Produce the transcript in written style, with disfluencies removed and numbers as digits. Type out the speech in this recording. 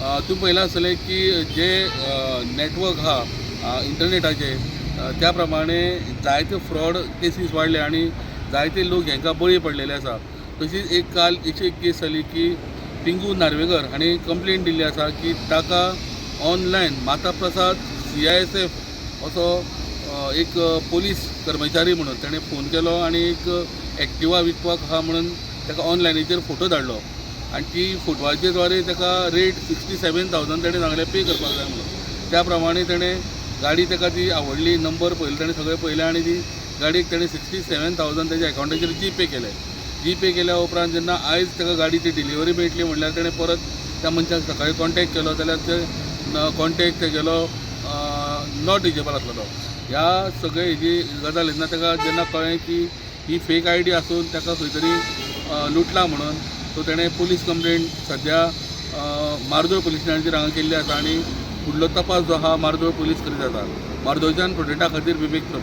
तुमी पळयलां आसतलें की जे नेटवर्क आहा इंटरनेटाचे, त्या प्रमाणे जायते फ्रॉड केसीस वाडले आनी जायते लोक हांकां बळी पडलेले आसा. तशीच एक काल अशी एक केस जाली की पिंगू नार्वेकर हांणी कंप्लेन दिल्ली आसा की ताका ऑनलायन माता प्रसाद सीआयएसएफ असो एक पोलीस कर्मचारी म्हणून ताणें फोन केलो आनी एक एक्टिवा विकपाक आहा म्हणून ताका ऑनलायनीचेर फोटो धाडलो आनी ती फोटवाचे द्वारे ताका रेट 67,000 ताणें सांगलें पे करपाक जाय म्हणून. त्या प्रमाणे ताणें गाडी ताका ती आवडली, नंबर पळयलो ताणें, सगळें पळयलें आनी ती गाडयेक ताणें 67,000 ताच्या अकावंटाचेर जी पे केले. जी पे केल्या उपरांत जेन्ना आयज ताका गाडी ती डिलिव्हरी मेळटली म्हणल्यार ताणें परत त्या मनशाक सकाळीं कॉन्टेक्ट केलो जाल्यार ते कॉन्टेक्ट तेगेलो not reachable आसलो. तो ह्या सगळे हेजी गजाल जेन्ना ताका जेन्ना कळ्ळें की ही फेक आयडी आसून ताका खंय तरी लुटला म्हणून, सो ताणें पुलीस कंप्लेंट सद्या मार्दोळ पुलीस स्टेशनाचेर हांगा केल्ली आसा आनी फुडलो तपास जो आहा मार्दोळ पुलीस करीत आसा. मार्दोळच्यान प्रुडंटा खातीर विवेक प्रभू.